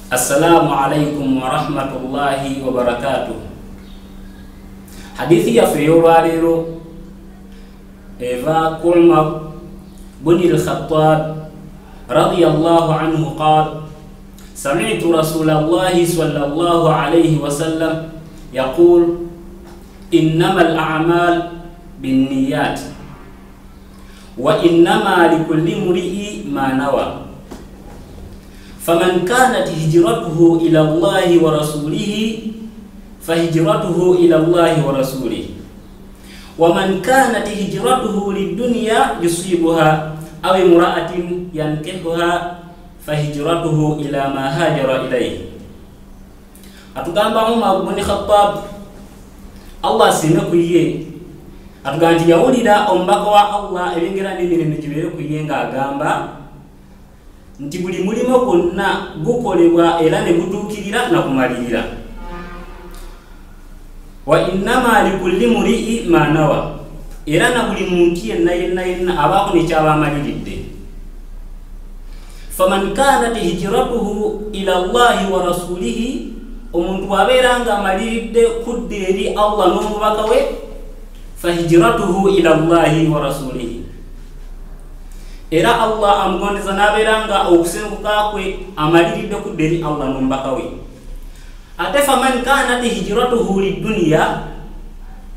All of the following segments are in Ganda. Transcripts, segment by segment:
Assalamu alaikum warahmatullahi wabarakatuh. Hadithi yaffe ey'olwaleero eva ku Umar buni al-Khattab radiyallahu anhu qal sami'tu rasulallahi sallallahu alayhi wasallam yaqul innama al-a'mal binniyat wa innama likulli imri'in ma nawa faman kanat hijratuhu ila Allahi wa rasulihi fahijratuhu ila Allahi wa rasulihi wa man kanat hijratuhu lidunya yusibuha aw imra'atin yankihuha fahijratuhu ila ma hajara ilayhi. Atugamba Umar ibn Khattab, Allah asiime ku ye, atugamba nti yawulira omubaka wa Allah ebyengera n'emirembe gibeere ku ye ng'agamba nti buli mulimu gwonna gukolebwa era ne gutuukirira na kumalirira. Wa innama likulli mri'in ma nawa, era na buli muntu yenna yenna yenna abaako ne kyaba amaliridde. Faman kanat hijratuhu ila Allahi wa rasulihi, omuntu bw'abeera nga amaliridde kudda eri Allah n'omubaka we, fahijratuhu ila Allahi wa rasulihi, era Allah amugondeza n'abeera nga okusenguka kwe amaliridde kudda eri Allah n'omubaka we. Ate faman kanat hijratuhu lidunya,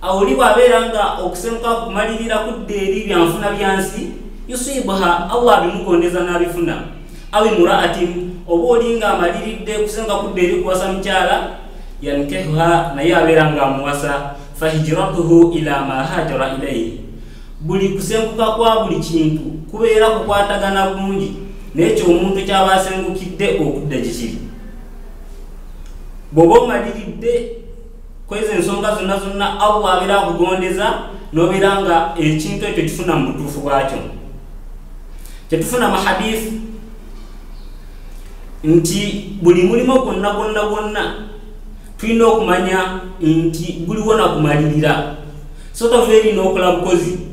awoli bw'abeera nga okusenguka kumalirira kudda eri byanfuna byansi, yusibuha, Allah abimugondeza n'abifuna. Aw imra'atin, oba oli nga amaliridde kusenguka kudda eri kuwasa mukyala, yankihuha, naye abeera nga amuwasa, fahijratuhu ila ma hajara ilayhi. Buli kusenguka kwa buli kintu kubeera kukwatagana bulungi n'ekyo omuntu ky'aba asengukidde okudda gye kiri. Bw'oba omaliridde kweza ensonga zonna zonna, Allah abeera akugondeza n'obeera nga ekintu ekyo kifuna mu butuufu bwakyo. Kyetufuna mu hadithi nti buli mulimu gwonna gwonna gwonna tulina okumanya nti guliwo na kumalirira, so tova eri n'okola bukozi.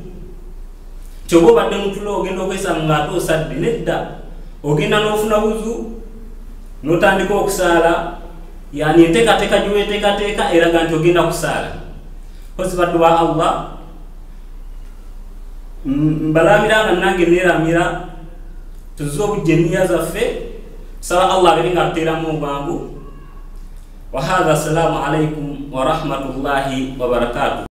Kyoba obadde mutulo ogenda okwesanga ng'ate osadde, nedda, ogenda n'ofuna buzu n'otandika okusaala, yani enteekateeka gy'oweteekateeka eraga nti ogenda kusaala. Kozi baddu ba Allah, mbalamira nga nange neeramira, tuzze obujja enniya zaffe, saba Allah abeere nga atuteeramu obwangu. Wa hadha, assalamu alaikum warahmatullahi wabarakatuh.